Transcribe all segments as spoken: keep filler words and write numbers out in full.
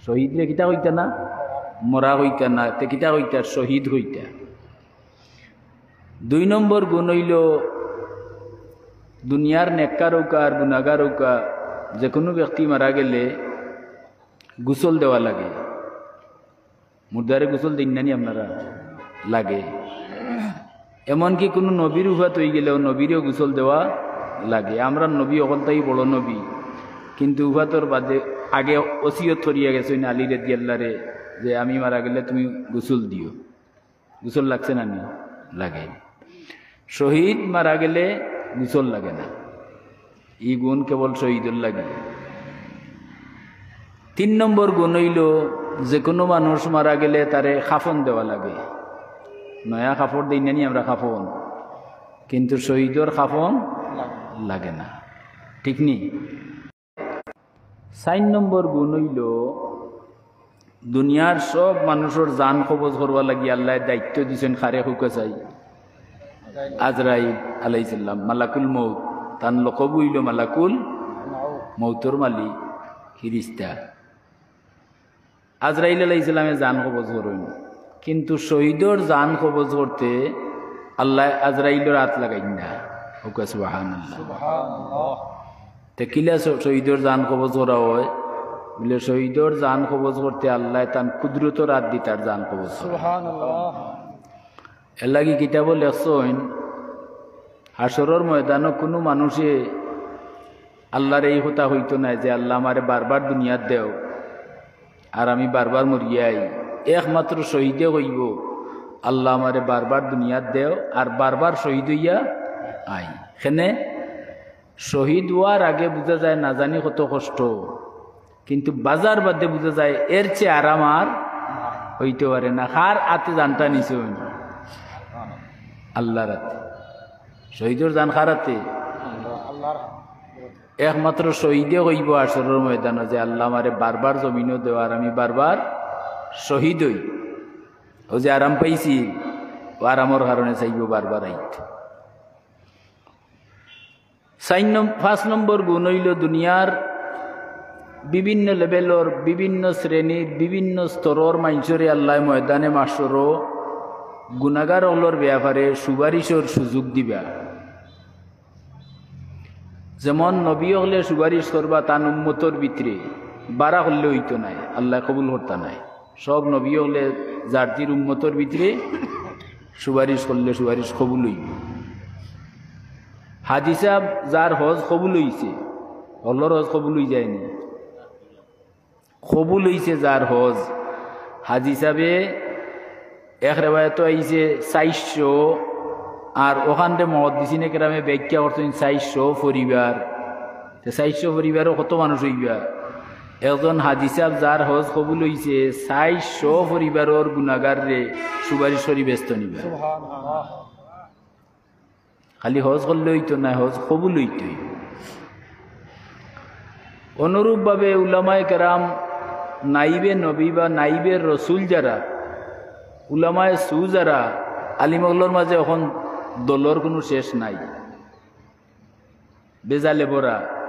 শহীদরে কিতা কইতা না? মরা কইতা না, তে কিতা কইতা? শহীদ কইতা। দুই নম্বর গুণ অইলো, দুনিয়ার নেককার অউক্কা আর গুনাগার অউক্কা, যেকুনু ব্যক্তি মারা গেলে গোসল দেওয়া লাগে। মুর্দারে গোসল দেইন না নি আপনারা? লাগে। এমনকি কুনু নবীর উফাত অইগেলেও নবীরেও গোসল দেওয়া লাগে। আমরার নবী অকলতাউ বড় নবী, কিন্তু উফাতর বাদে আগে ওসিয়ত করিয়া গেছইন আলী রাদিয়াল্লাহরে যে, "আমি মারা গেলে তুমি গোসল দিও।" গোসল লাগছে না নি? লাগে। শহীদ মারা গেলে গোসল লাগে না। ই গুণ কেবল শহীদর লাগি। তিন নম্বর গুণ অইলো, যেকুনু মানুষ মারা গেলে তারে কাফন দেওয়া লাগে, নয়া কাপড় দেই না নি আমরা কাফন, কিন্তু শহীদর কাফন লাগে না, ঠিক নি? চাইর নম্বর গুণ অইলো, দুনিয়ার সব মানুষর জান কবজ করবার লাগি আল্লায় দায়িত্ব দিছইন কারে? কউক্কা চাই, আজরাইল আলাইহিস সালাম, মালাকুল মউত। তান লকব অইলো মালাকুল মউতর মালিক ফিরিস্তা। আজরাইল আলাইহিস সালামে জান কবজ করইন, কিন্তু শহীদর জান কবজ করতে আল্লায় আজরাইলর আত লাগাইন না। কউক্কা সুবহানাল্লাহ। তে কিলা শ-, শহীদর জান কবজ করা অয়? বুলে, শহীদর জান কবজ করতে আল্লায় তান কুদরতর আত দি তার জান কবজ করে। এরলাগি কিতাবো লেখছইন, হাশরর ময়দানো কুনু মানুষে আল্লারে ই কথা কইতো নায় যে, "আল্লাহ, আমারে বারবার দুনিয়াত দেও, আর আমি বারবার মরিয়া আই।" একমাত্র শহীদে কইবো, "আল্লাহ, আমারে বারবার দুনিয়াত দেও, আর বারবার শহীদ অইয়া আই।" কেনে? শহীদ অওয়ার আগে বুঝা যায় না জানি কত কষ্ট, কিন্তু বাজার বাদে বুঝা যায় এর চেয়ে আরাম আর অইতে পারে না। কার আতে জানটা নিছইন? আল্লাহর আতে। শহীদর জান কার আতে? একমাত্র শহীদে কইবো হাশরর ময়দানো যে, "আল্লাহ, আমারে বারবার জমিনো দেও, আর আমি বারবার শহীদ অই।" অউ যে আরাম পাইছিল, অউ আরামর কারণে চাইবো বারবার আইত। চাইর নম-, পাঁচ নম্বর গুণ অইলো, দুনিয়ার বিভিন্ন লেভেলর, বিভিন্ন শ্রেণীর, বিভিন্ন স্তরর মানষরে আল্লায় ময়দানে মাশরো গুনাগার অকলর ব্যাপারে সুপারিশর সুযোগ দিবা। যেমন নবী অকলে সুপারিশ করবা তান উম্মতর ভিতরে, বারা করলে অইতো নায়, আল্লায় কবুল করতা নায়। সব নবী অকলে যার যির উম্মতর ভিতরে সুপারিশ করলে সুপারিশ কবুল অইবো। হাজি সাব যার হজ কবুল অইছে, অকলর হজ কবুল অই যায়নি? কবুল অইছে যার হজ। হাজি সাবে এক রেওয়ায়তো আইছে চাইরশো, আর অখানরে মুহাদ্দিসিনে কেরামে ব্যাখ্যা করছইন চাইরশো পরিবার। তে চাইরশো পরিবারো কত মানুষ অইবা? একজন হাজি সাব যার হজ কবুল অইছে, চাইরশো পরিবারর গুনাগাররে সুপারিশ করি বেহেস্তো নিবা। খালি হজ করলে অইতো নায়, হজ কবুল অইতে অইবো। অনুরূপভাবে উলামায়ে কেরাম, নাইবে নবী বা নাইবে রসুল যারা, উলামায়ে সু যারা, আলিম অকলর মাঝে অখন দলর কুনু শেষ নাই। ভেজালে ভরা।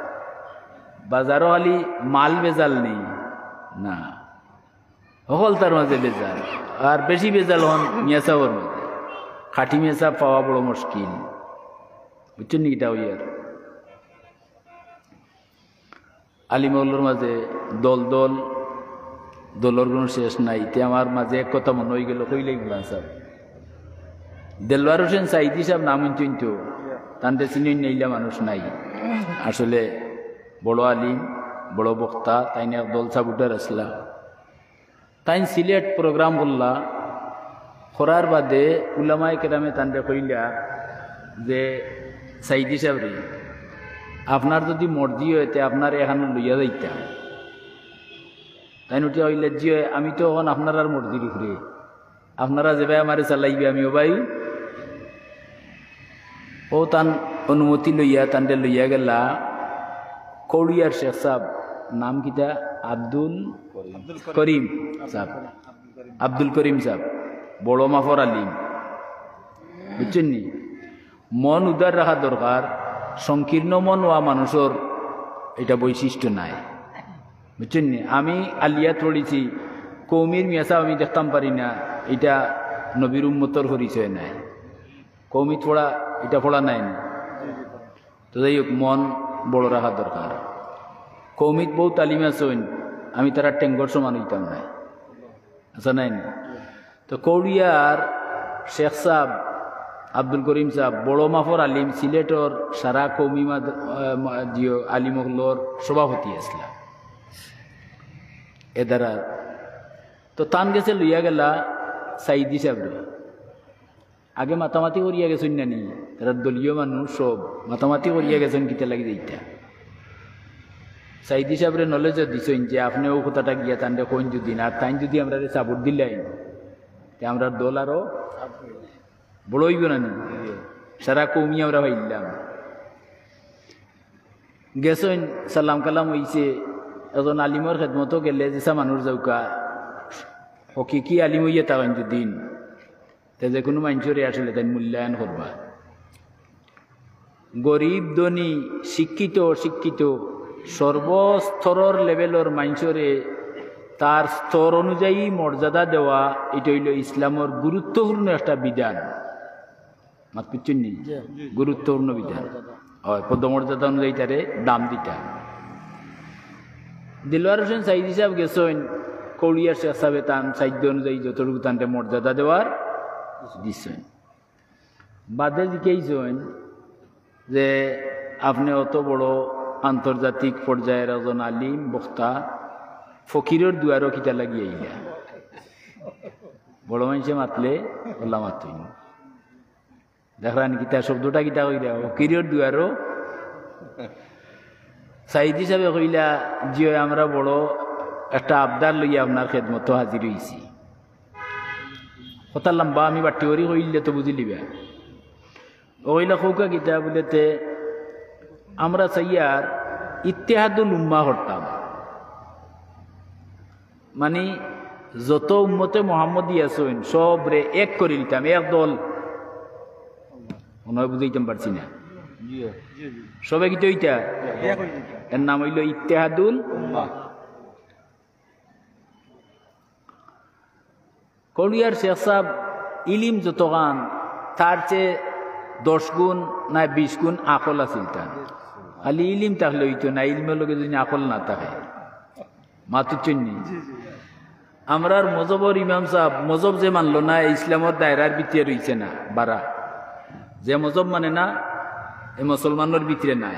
বাজারো খালি মাল ভেজাল নি, না, হকলতার মাঝে ভেজাল। আর বেশি ভেজাল অইন মিয়া সাবর মাঝে। খাঁটি মিয়া সাব পাওয়া বড় মুশকিল। বুঝছইন নি কিতা কইয়ার? আলিম অকলর মাঝে দল দল, দলর কুনু শেষ নাই। তে আমার মাঝে এক কথা মনো অইগেলো, কইলাই বুলান সাব। দেলওয়ার হোসেন সাইদি সাব নাম হুনছইন তো, তানরে চিনইন না ইলা মানুষ নাই। আসলে বড় আলিম, বড় বক্তা, তাইন এক দল সাপোর্টার আছলা। তাইন সিলেট program করলা, করার বাদে উলামায়ে কেরামে তানরে কইলা যে, "সাইদি সাবরে, আপনার যুদি মর্জি অয়, তে আপনারে এখানো লইয়া যাইতাম।" তাইন উঠিয়া কইলা, "জি অয়, আমি তো অখন আপনারার মর্জির উপরে।" আপনারা যেবায় আমারে চালাইবা, আমি অবায়। অউ তান অনুমতি লইয়া, তানরে লইয়া গেলা কৌড়িয়ার শেখ সাব, নাম কিতা? আব্দুল করিম সাব, আব্দুল করিম সাব, বড় মাফর আলিম। বুঝছইন নি? মন উদার রাখা দরকার। সংকীর্ণ মন অওয়া মানুষর ইটা বৈশিষ্ট্য নায়। বুঝছইন নি? আমি আলিয়াত পড়ছি, কওমির মিয়া সাব আমি দেখতাম পারি না, ইটা নবীর উম্মতর পরিচয় নায়। কওমিত পড়া, ইটা পড়া নায় নি? তো যাই হোক, মন বড় রাখা দরকার। কওমিত বউত আলিম আছইন, আমি তারার টেঙ্গর সমান অইতাম নায়, আছা নায় নি? তো কৌড়িয়ার শেখ সাব, আব্দুল করিম সাব, বড় মাফর আলিম, সিলেটর সারা কওমি মাদ-, আহ, মা-, জিও আলিম অকলর সভাপতি আছলা এদারার। তো তান গেছে লইয়া গেলা সাইদি সাবরে। আগে মাতামাতি করিয়া গেছইন না নি? তারা দলীয় মানুষ সব মাতামাতি করিয়া গেছইন, কিতা লাগি যাইতা? সাইদি সাবরে knowledge দিছইন যে আপনে অউ কথাটা গিয়া তানরে কইন যুদি না, আর তাইন যুদি আমরারে support দিলাইন, তে আমরার দল আরো বড় অইবো না নি? সারা কওমি আমরা পাইলাম। গেছইন, সালাম কালাম অইছে, একজন আলিমর খেদমতো গেলে যেসা মানুষ যাউক্কা, হকিকি আলিম অইয়া থাকইন যুদি, তে যেকুনু মানষরে আসলে তাইন মূল্যায়ন করবা। গরিব, ধনী, শিক্ষিত, অশিক্ষিত, সর্বস্তরর level-র মানষরে তার স্তর অনুযায়ী মর্যাদা দেওয়া, ইটা অইলো ইসলামর গুরুত্বপূর্ণ একটা বিধান। মাত বুঝছইন নি? জি। গুরুত্বপূর্ণ বিধান। অয়, পদমর্যাদা অনুযায়ী তারে দাম দিতা। দিলওয়ার হোসেন সাইদি সাব গেছইন, কৌড়িয়ার শেখ সাবে তান সাধ্য অনুযায়ী যতটুকু তানরে মর্যাদা দেওয়ার দিছইন। বাদে জিকাইছইন যে, "আপনে অত বড় আন্তর্জাতিক পর্যায়র একজন আলিম, বক্তা, ফকিরর দুয়ারো কিতা লাগি আইলা?" বড় মানষে মাতলে অলা মাতইন। দেখরা নি কিতা শব্দটা কিতা কইরা, ফকিরর দুয়ারো। সাইদি সাবে কইলা, "জি অয়, আমরা বড় একটা আবদার লইয়া আপনার খেদমতো হাজির অইছি।" কথা লম্বা, আমি বাট্টি করি কইলে তো বুঝিলিবা। অউ কইলা, "কউক্কা কিতা?" বুলে, "তে আমরা চাইয়ার ইত্তেহাদুল উম্মা করতাম, মানি যত উম্মতে মোহাম্মদী আছইন সবরে এক করি দিতাম, এক দল।" মনে অয় বুঝাইতাম পারছি না। সবে কিতা অইতা? এর নাম অইলো ইত্তেহাদুল উম্মা। কৌড়িয়ার শেখ সাব ইলিম যতখান, তার চেয়ে দশ গুণ না বিশ গুণ আকল আছিল তার। খালি ইলিম থাকলে অইতো না, ইলমর লগে যুদি আকল না থাকে। মাত বুঝছইন নি? আমরার মজহবর ইমাম সাব, মজহব যে মানলো না, ইসলামর দায়রার ভিতরে রইছে না, বারা। যে মজহব মানে না, এ মুসলমানর ভিতরে নাই।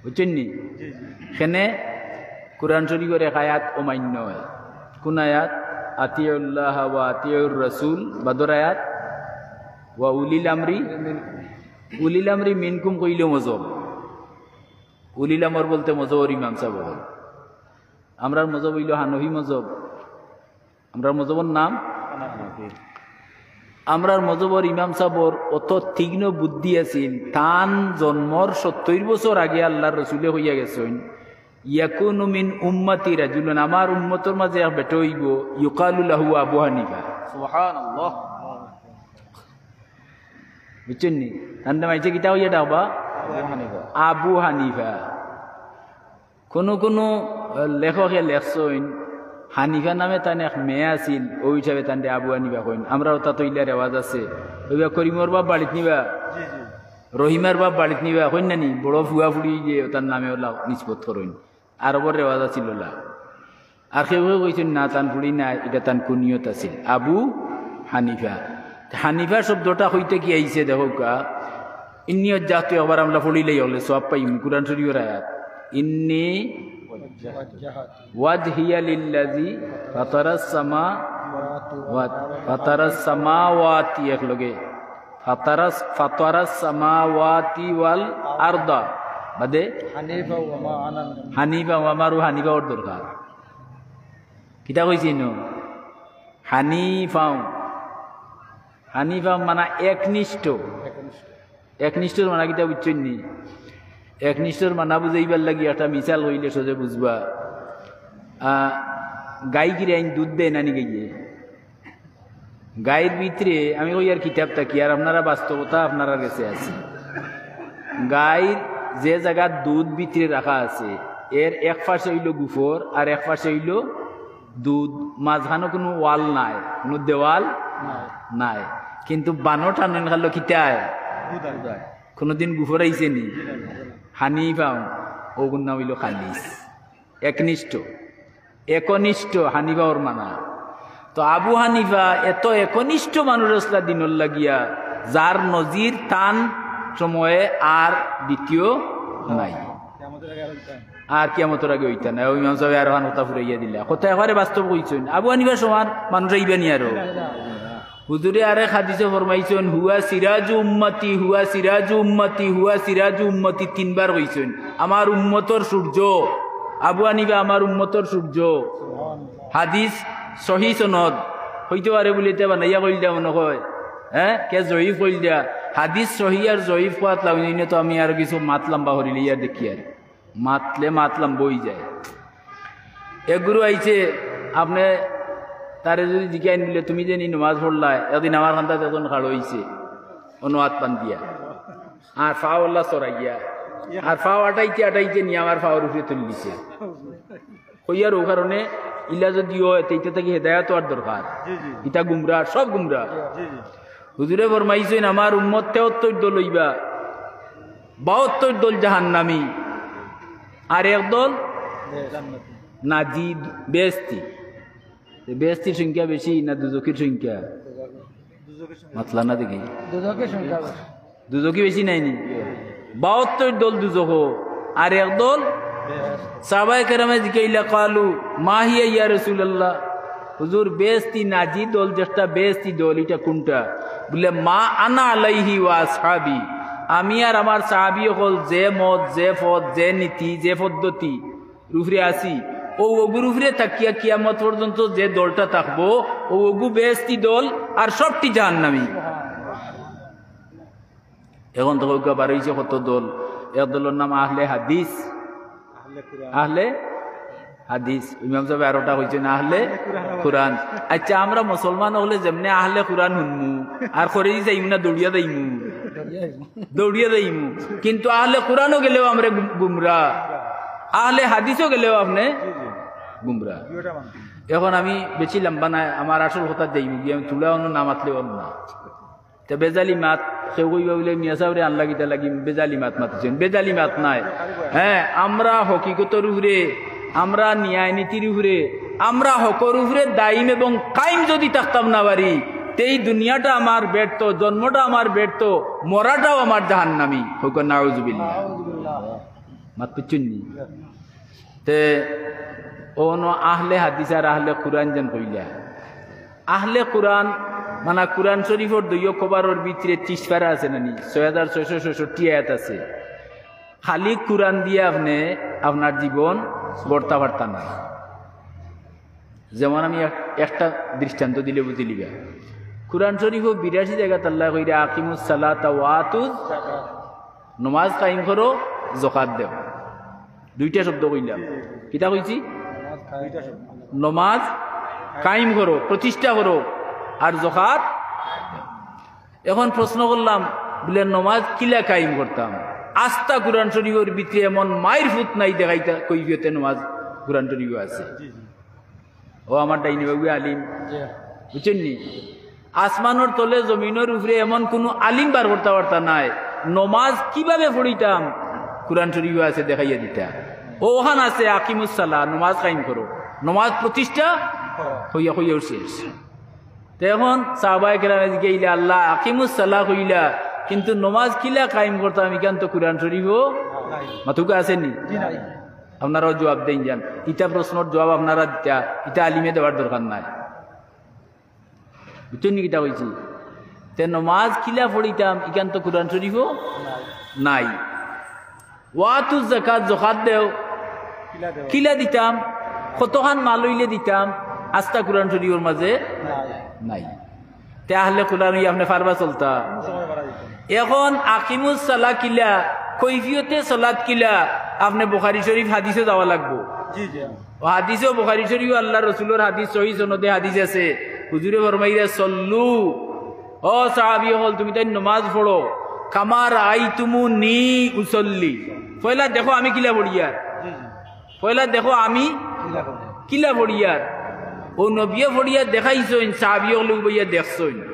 বুঝছইন নি? কেনে? কুরআন শরীফর এক আয়াত অমান্য অয়। কুন আয়াত? "আতিউল্লাহ ওয়া আতিউর রাসূল", বাদর আয়াত, "ওয়া উলিল আমরি।" উলিল আমরি মিনকুম কইলো মজহব। উলিল আমর বলতে মজহবর ইমাম সাব অকল। আমরার মজহব অইলো হানফি মজহব। আমরার মজহবর নাম? আমরার মজহবর ইমাম সাবর অত তীক্ষ্ণ বুদ্ধি আছিল, তান জন্মর সত্তইর বছর আগে আল্লার রসুলে কইয়া গেছইন, "ইয়াকুনু মিন উম্মতি রাজুলুন", আমার উম্মতর মাঝে এক বেটা অইবো, "ইউকালু লাহু আবু হানিফা।" সুবহানাল্লাহ। বুঝছইন নি? তানরে মাইনষে কিতা কইয়া ডাকবা? আবু হানিফা। আবু হানিফা। কুনু কুনু, আহ, লেখকে লেখছইন, হানিফা নামে তান এক মেয়ে আছিল, অউ হিসাবে তানরে আবু হানিফা কইন। আমরার অতাত অইলা রেওয়াজ আছে। অইবা করিমর বাপ বাড়িত নিবা, রহিমার বাপ বাড়িত নিবা, কইন না নি? বড় ফুয়া ফুড়ি যে তার নামে অলা নিসবত করইন। আরবর রেওয়াজ আছিল অলা। আর কেউ কেউ কইছইন, "না, তান ফুড়ি না, ইটা তান কুনিয়ত আছিল, আবু হানিফা।" হানিফা শব্দটা কইতে কি আইছে দেখউক্কা, "ইন্নি ওয়াজ্জাহতু", একবার আমরা পড়িলাই অইলে সওয়াব পাইমু, কুরআন শরীফর আয়াত, "ইন্নি ওয়াজহিয়া লিল্লাযী ফাতারাস সামাওয়াত, ফাতারাস সামাওয়াতি", এক লগে, "ফাতারাস, ফাতারাস সামাওয়াতি ওয়াল আরদা", বাদে হানিফা ওয়া মা আনা মিনাল মুশরিকিন। হানিফা ওয়া মারু হানিফা অর দরকার। কিতা কইছি নু? হানিফাও। হানিফা মানা একনিষ্ঠ। একনিষ্ঠর মানা কিতা বুঝছইন নি? একনিষ্ঠর মানা বুঝাইবার লাগি একটা মিসাল কইলে সহজে বুঝবা। আহ, গাই গিরাইন দুধ দেয় না নি গাইয়ে? গাইর ভিতরে, আমি কইয়ার কিতাব থাকি, আর আপনারা বাস্তবতা আপনারার গেছে আছে। গাইর যে জাগাত দুধ ভিতরে রাখা আছে, এর এক পাশে অইলো গুফর আর এক পাশে অইলো দুধ, মাঝখানো কুনু ওয়াল নাই, কুনু দেওয়াল নাই। কিন্তু বানো টানইন খালো কিতায়? কুনুদিন গুফর আইছে নি? হানিফা, অগুর নাম অইলো খালিস, একনিষ্ঠ, একনিষ্ঠ হানিফা অর মানা। তো আবু হানিফা এত একনিষ্ঠ মানুষ আছলা দিনর লাগিয়া, যার নজির তান সময়ে আর দ্বিতীয় নাই। আর কিয়ামতর আগে অইতা নায়। অউ ইমাম সাবে আরোখান কথা ফুরাইয়া দিলা। কথা একবারে বাস্তব কইছইন। আবু হানিফার সমান মানুষ আইবা নি আরো? হুজুরে আরেক হাদিসো ফরমাইছইন, "হুয়া সিরাজু উম্মতি, হুয়া সিরাজু উম্মতি, হুয়া সিরাজু উম্মতি", তিনবার কইছইন। "আমার উম্মতর সূর্য, আবু হানিফা আমার উম্মতর সূর্য।" হাদিস সহি সনদ। অইতে পারে বুলে ইতা বানাইয়া কইল দেওয়া মনো অয়, হে, কে জয়ীফ কইল দেওয়া। হাদিস সহি আর জয়ীফ কওয়াত লাগুইনে তো আমি আরো কিছু মাত লম্বা করিলিয়ার দেখি আর। মাতলে মাত লম্বা অইযায়। এগুরু আইছে, আপনে তারে যুদি জিকাইন বুলে, "তুমি যে নি নমাজ পড়লায়, একদিন আমার কান্দাত একজন খাড়ো অইছে, অনো আত বান্দিয়া, আর পাও অলা চড়াইয়া, আর পাও আটাইতে আটাইতে নি আমার পাওর উপরে তুলিলিছে।" কইয়ার অউ কারণে ইলা যুদি অয়, তে ইতা থাকি হেদায়াত অওয়ার দরকার। ইতা গুমরা, সব গুমরা। হুজুরে ফরমাইছইন, "আমার উম্মত তেহত্তর দল অইবা, বাহাত্তর দল জাহান্নামী, আর এক দল নাজি, বেহেস্তি।" তে বেহেস্তির সংখ্যা বেশি না দুজখির সংখ্যা? মাতলা না দেখি। দুজখির সংখ্যা বেশি। দুজখি বেশি নায় নি? বাহাত্তর দল দুজখো, আর এক দল। সাহাবায়ে কেরামে জিকাইলা, "কালু মা হিয়া ইয়া রাসূলুল্লাহ?" হুজুর, বেহেস্তি নাজি দল, যেটা বেহেস্তি দল, ইটা কুনটা? বুলে, "মা আনা আলাইহি ওয়া আসহাবি।" আমি আর আমার সাহাবী অকল যে মত, যে পথ, যে নীতি, যে পদ্ধতির উপরে আছি, অউ অগুর উপরে থাকিয়া কিয়ামত পর্যন্ত যে দলটা থাকবো, অউ অগু বেহেস্তি দল, আর সবটি জাহান্নামী। এখন তো কউক্কা বার অইছে কত দল, এক দলর নাম আহলে হাদিস, আহলে হাদিস, ইমাম সাবে আরোটা কইছইন আহলে কোরআন। আচ্ছা, আমরা মুসলমান অকলে যেমনে আহলে কোরআন হুনমু, আর করেজি যাইমু না দৌড়িয়া যাইমু? দৌড়িয়া যাইমু। কিন্তু আহলে কোরআনও গেলেও আমরা গুম-, গুমরা, আহলে হাদিসও গেলেও আপনে গুমরা। এখন আমি বেশি লম্বা নায়, আমার আসল কথাত যাইমু গিয়া, আমি থুড়া অনো না মাতলে অনো না। তে বেজালি মাত, কেউ কইবা বুলে, "মিয়া সাবরে আনলা কিতা লাগি, বেজালি মাত মাতিছইন।" বেজালি মাত নায়। হে, আমরা হকিকতর উপরে, আমরা ন্যায় নীতির উপরে, আমরা হকর উপরে দাইম এবং কাইম যুদি থাকতাম না পারি, তে ই দুনিয়াটা আমার ব্যর্থ, জন্মটা আমার ব্যর্থ, মরাটাও আমার জাহান্নামী। কউক্কা নাউজুবিল্লাহ। মাত বুঝছইন নি? তে অনো আহলে হাদিস আর আহলে কোরআন যেন কইলা। আহলে কোরআন, মানে কোরআন শরীফর দুইও কভারর ভিতরে ত্রিশ পারা আছে না নি? ছয় হাজার ছয়শো ছয়ষট্টি আয়াত আছে। খালি কোরআন দিয়া আপনে আপনার জীবন গড়তা পারতা না। যেমন আমি এক-, একটা দৃষ্টান্ত দিলে বুঝিলিবা। কোরআন শরীফো বিরাশি জাগাত আল্লায় কইরা, "আকিমুস সালাতা ওয়া আতুজ জাকাত।" নমাজ কায়েম করো, জকাত দেও। দুইটা শব্দ কইলাম। কিতা কইছি? নমাজ কায়েম করো, প্রতিষ্ঠা করো, আর জকাত। এখন প্রশ্ন করলাম, বুলে, "নমাজ কিলা কায়েম করতাম?" আস্তা কোরআন শরীফর ভিতরে এমন মাইর ফুত নাই দেখাইতা কৈফিয়তে নমাজ কোরআন শরীফো আছে। ও আমার ডাইনে বাবু আলিম। জি। বুঝছইন নি? আসমানর তলে জমিনর উপরে এমন কুনু আলিম বার করতা পারতা নায়। নমাজ কিভাবে পড়িতাম? কোরআন শরীফো আছে, দেখাইয়া দিতা। ও ওখান আছে, "আকিমুস সালাহ", নমাজ কায়েম করো। নমাজ প্রতিষ্ঠা হইয়া, হইয়াও শেষ। তে এখন সাহাবায়ে কেরামে জিকাইলা, "আল্লাহ, আকিমুস সালাহ কইলা, কিন্তু নমাজ কিলা কায়েম করতাম, ইখান তো কোরআন শরীফো মাতুকা আছে নি?" জি, নাই। আপনারাও জুয়াব দেইন যান। ইতা প্রশ্নর জুয়াব আপনারা দিতা, ইতা আলিমে দেওয়ার দরকার নাই। বুঝছইন নি কিতা কইছি? তে নমাজ কিলা পড়িতাম, ইখান তো কোরআন শরীফো নাই। ওয়াতুজ জাকাত, জকাত দেও। কিলা দিতাম, কতখান মাল অইলে দিতাম, আস্তা কোরআন শরীফর মাঝে নাই। তে আহলে কোরআন অইয়া আপনে পারবা চলতা? এখন আকিমুস সালাহ কিলা, কৈফিয়তে সালাত কিলা, আপনে বুখারী শরীফ হাদিসো যাওয়া লাগবো। জি, জি। ও হাদিসো, বুখারী শরীফো আল্লার রসুলর হাদিস, সহি সনদে হাদিস আছে। হুজুরে ফরমাইরা, "সল্লু", ও সাহাবী অকল, তুমি তাইন নমাজ পড়ো, "কামা রাআইতুমুনি উসল্লি", পয়লা দেখো আমি কিলা পড়িয়ার। জি, জি। পয়লা দেখো আমি কিলা পড়িয়ার। অউ নবিয়ে পড়িয়া দেখাইছইন, সাহাবি অকলে উবাইয়া দেখছইন।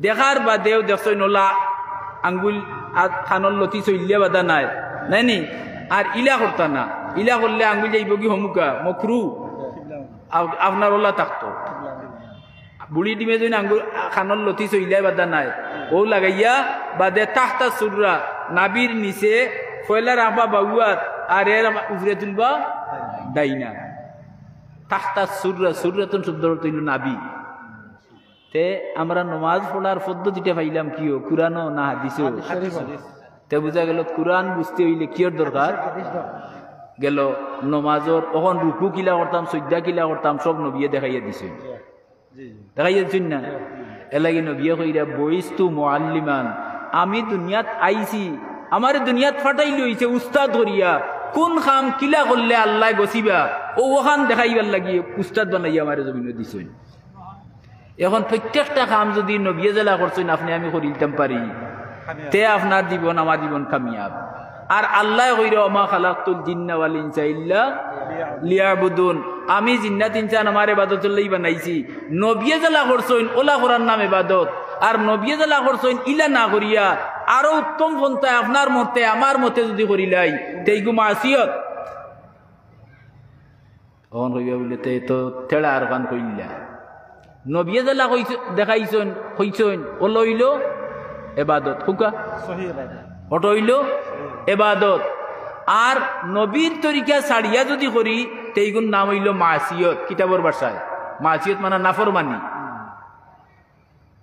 দেখার বাদেও দেখছইন অলা আঙ্গুল আর কানর লতি চইল্লা বাধা নাই, নায় নি? আর ইলা করতা না, ইলা করলে আঙ্গুল যাইবোগি হমুকা, মকরু। আপ-, আপনার অলা থাকতো। বুড়ি ডিমে যদি আঙ্গুল, কানর লতি চইল্লা বাধা নাই, অউ লাগাইয়া বাদে তাহতা সুররা, নাভির নিচে, পয়লা রাখবা বাউ আত, আর এর উপরে তুলবা ডাইন আত। তাহতা সুররা, সুররাতুন শব্দর অর্থ অইলো নাভি। তে আমরা নমাজ পড়ার পদ্ধতিটা পাইলাম কিও? কুরআনো না হাদিসো? তে বুঝা গেল কুরআন বুঝতে অইলে কিওর দরকার? গেল নমাজর অখন রুকু কিলা করতাম, সইজদা কিলা করতাম, সব নবিয়ে দেখাইয়া দিছইন। দেখাইয়া দিছইন না? এরলাগি নবিয়ে কইরা, "বুইস্তু মুআল্লিমান", আমি দুনিয়াত আইছি, আমারে দুনিয়াত পাঠাইল অইছে উস্তাদ করিয়া। কুন কাম কিলা করলে আল্লায় গছিবা, অউ অখান দেখাইবার লাগি উস্তাদ বানাইয়া আমারে জমিনো দিছইন। অখন প্রত্যেকটা কাম যদি নবিয়ে যেলা করছইন, আপনে আমি করিলিতাম পারি, তে আপনার জীবন, আমার জীবন কামিয়াব। আর আল্লায় কইরা, "ওমা খালাকতুল জিন্না ওয়াল ইনসা ইল্লা লিয়াবুদুন", আমি জিন্নাত ইনসান আমার ইবাদতর লাগি বানাইছি। নবিয়ে যেলা করছইন, অলা করার নাম ইবাদত। আর নবিয়ে যেলা করছইন, ইলা না করিয়া আরো উত্তম পন্থায় আপনার মতে, আমার মতে যদি করিলাই, তে ইগু মাসিয়ত। অখন কইবা বুলে, "তে তো তেড়া আর কান কইলা।" নবিয়ে যেলা কইছ-, দেখাইছইন, কইছইন, অলা অইলো এবাদত। কউক্কা? সহি এবাদত। অটা অইলো এবাদত। আর নবীর তরিকা ছাড়িয়া যদি করি, তে ইগুর নাম অইলো মাসিয়ত, কিতাবর ভাষায়। মাসিয়ত মানে নাফরমানি।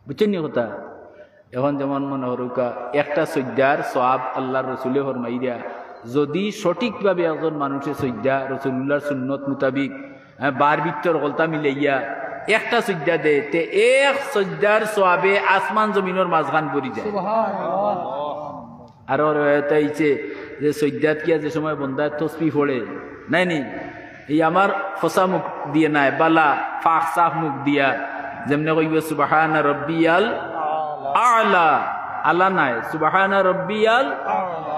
বুঝছইন নি কথা? অখন যেমন মনে করউক্কা, একটা সইজদার সওয়াব আল্লার রসুলে ফরমাইরা, যদি সঠিকভাবে একজন মানুষে সইজদা রসুলুল্লাহর সুন্নত মোতাবিক, হ্যাঁ, বার ভিতর গলতা মিলাইয়া একটা সইজদা দেয়, তে এক সইজদার সওয়াবে আসমান জমিনর মাঝখান ভরি যায়। আরো রেওয়ায়েত আইছে যে সইজদাত গিয়া যে সময় বন্দায় তসবি পড়ে, নায় নি? এই আমার ফসা মুখ দিয়া নায়, বালা, পাক সাফ মুখ দিয়া, যেমনে কইবো, "সুবহানা রব্বিয়াল আলা।" আলা নায়, "সুবহানা রব্বিয়াল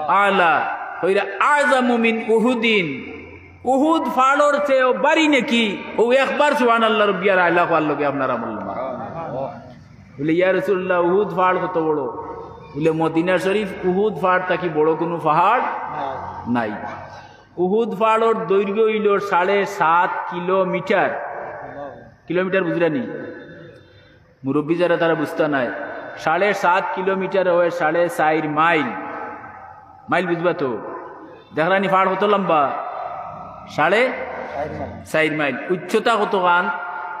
আলা।" কইরা, "আ'জামু মিন উহুদিন।" উহুদ ফাড়র চেয়েও বাড়ি নাকি? অউ একবার সুবহানাল্লাহ রব্বিয়াল আলা কওয়ার লগে আপনার আমলনামা। বুলে, "ইয়া রাসুলুল্লাহ, উহুদ ফাড় কত বড়?" বুলে, "মদিনা শরিফ উহুদ ফাড় থাকি বড় কুনু পাহাড় নাই।" উহুদ ফাড়র দৈর্ঘ্য অইলো সাড়ে সাত কিলোমিটার। কিলোমিটার বুঝরা নি? মুরব্বি যারা, তারা বুঝতা নায়। সাড়ে সাত কিলোমিটার অয় সাড়ে চাইর মাইল। মাইল বুঝবা তো? দেখরা নি ফাড় কত লম্বা? সাড়ে চাইর মাইল। উচ্চতা কতখান?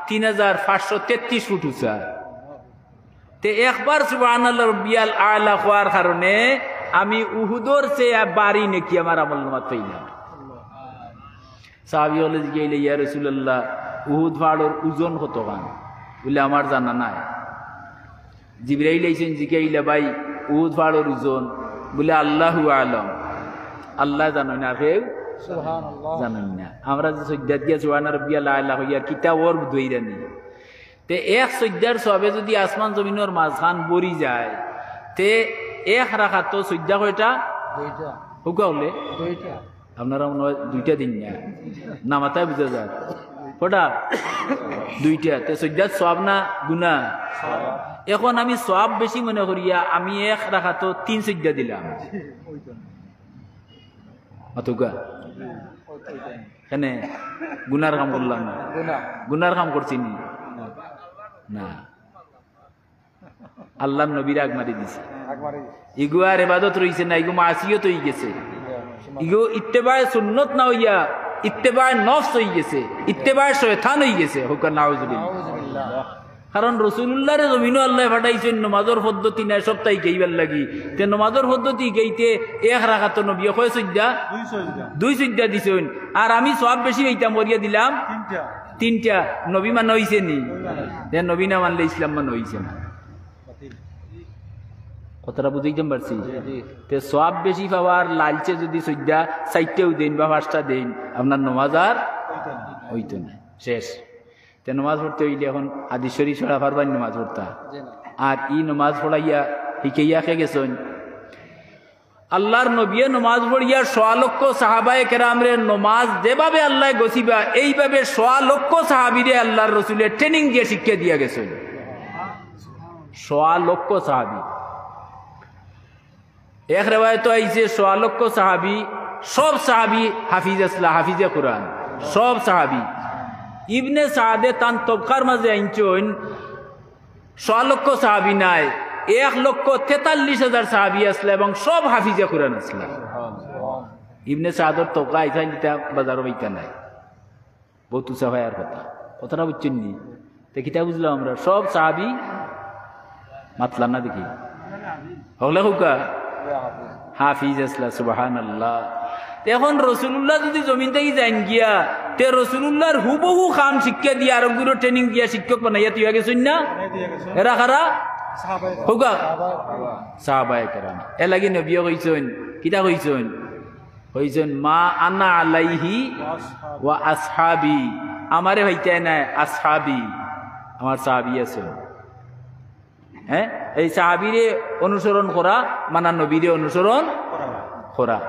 তিন হাজার পাঁচশো তেত্রিশ ফুট উঁচা। তে একবার সুবহানাল্লাহ রব্বিয়াল আলা কওয়ার কারণে আমি উহুদর চেয়ে বাড়ি নাকি আমার আমলনামাত পাইলাম। সাহাবি অকলে জিগাইলা, "ইয়া রাসুলুল্লাহ, উহুদ ফাড়র ওজন কতখান?" বুলে, "আমার জানা নাই।" জিবরাইল আইছইন, জিগাইলা, "ভাই, উহুদ ফাড়র ওজন?" বুলে, "আল্লাহু আ'লাম।" আল্লায় জানইন, আর কেউ জানইন না। আমরা যে সইজদাত গিয়া সুবহানা রব্বিয়াল আলা কইয়ার, কিতা অর বুঝইরা নি? তে এক সইজদার সওয়াবে যদি আসমান জমিনর মাঝখান ভরি যায়, তে এক রাকাতো সইজদা কয়টা? দুইটা। কউক্কা অইলে? দুইটা। আপনারা মনে অয় দুইটা দেইন না, না মাতায় বুঝা যায়। কয়টা? দুইটা। তে সইজদাত সওয়াব না গুনা? অখন আমি সওয়াব বেশি মনে করিয়া আমি এক রাকাতো তিন সইজদা দিলাম। মাতউক্কা। কেনে? গুনার কাম করলাম না। গুনা। গুনার কাম করছি নি? না। আল্লার নবীরে আগ মারি দিছে। আগ মারি দিছে। ইগু আর ইবাদত রইছে না, ইগু মাসিয়ত অইগেছে। ইগু ইত্তেবায়ে সুন্নত না অইয়া ইত্তেবায়ে নফস অইগেছে, ইত্তেবায়ে শয়তান অইগেছে। কউক্কা নাউজুবিল্লাহ। নাউজুবিল্লাহ। কারণ রসুলুল্লাহরে জমিনো আল্লায় পাঠাইছইন নমাজর পদ্ধতি নাই, সবতা হিকাইবার লাগি। তে নমাজর পদ্ধতি হিকাইতে এক রাকাতো নবিয়ে কয় সইজদা? দুই সইজদা। দুই সইজদা দিছইন। আর আমি সওয়াব বেশি পাইতাম করিয়া দিলাম তিনটা। তিনটা। নবী মানা অইছে নি? নবী মানা অইছে। তে নবী না মানলে ইসলাম মানা অইছে না। বাতিল। কথাটা বুঝাইতাম পারছি? জি, জি। তে সওয়াব বেশি পাওয়ার লালচে যদি সইজদা চাইরটাও দেইন বা পাঁচটা দেইন, আপনার নমাজ আর অইতো না। অইতো না। শেষ। তে নমাজ পড়তে অইলে অখন হাদিস শরিফ ছাড়া পারবা নি নমাজ পড়তা? জি না। আর ই নমাজ পড়াইয়া হিকাইয়া কে গেছইন? আল্লাহর নবিয়ে নমাজ পড়িয়া সোয়া লক্ষ সাহাবায়ে কেরামরে নমাজ যেভাবে আল্লায় গছিবা, এইভাবে সোয়া লক্ষ সাহাবিরে আল্লাহর রসুলে ট্রেনিং দিয়া শিক্ষা দিয়া গেছইন। সোয়া লক্ষ সাহাবি। এক রেওয়ায়তো আইছে, সোয়া লক্ষ সাহাবি, সব সাহাবি হাফিজ আছলা, হাফিজে কোরআন, সব সাহাবি। ইবনে সাদে তান তবকার মাঝে আনছইন, সোয়া লক্ষ সাহাবি নায়, এক লক্ষ তেতাল্লিশ হাজার সাহাবি আছলা এবং সব হাফিজে কোরআন আছলা। ইবনে সাদর তবকা আইছইন, ইতা বাজারো পাইতা নায়। বউত উঁচা পায়ার কথা। কথাটা বুঝছইন নি? তে কিতা বুঝলাম আমরা? সব সাহাবি মাতলা না দেখি। হকলে কউক্কা? হাফিজ আছলা, সুবহানাল্লাহ। তে এখন রসুলুল্লাহ যুদি জমিন থাকি যাইন গিয়া, তে রসুলুল্লাহর হুবহু কাম শিক্ষা দিয়া আরোগুরে ট্রেনিং দিয়া শিক্ষক বানাইয়া থইয়া গেছইন না? এরা কারা? কউক্কা? সাহাবায়ে কেরাম। এরলাগি নবিয়ে কইছইন, কিতা কইছইন? কইছইন, "মা আনা আলাইহি ওয়া আসহাবি।" আমারে পাইতায় নায়, আসহাবি, আমার সাহাবি আছইন। হ্যাঁ, এই সাহাবিরে অনুসরণ করা মানা নবীরে অনুসরণ করা।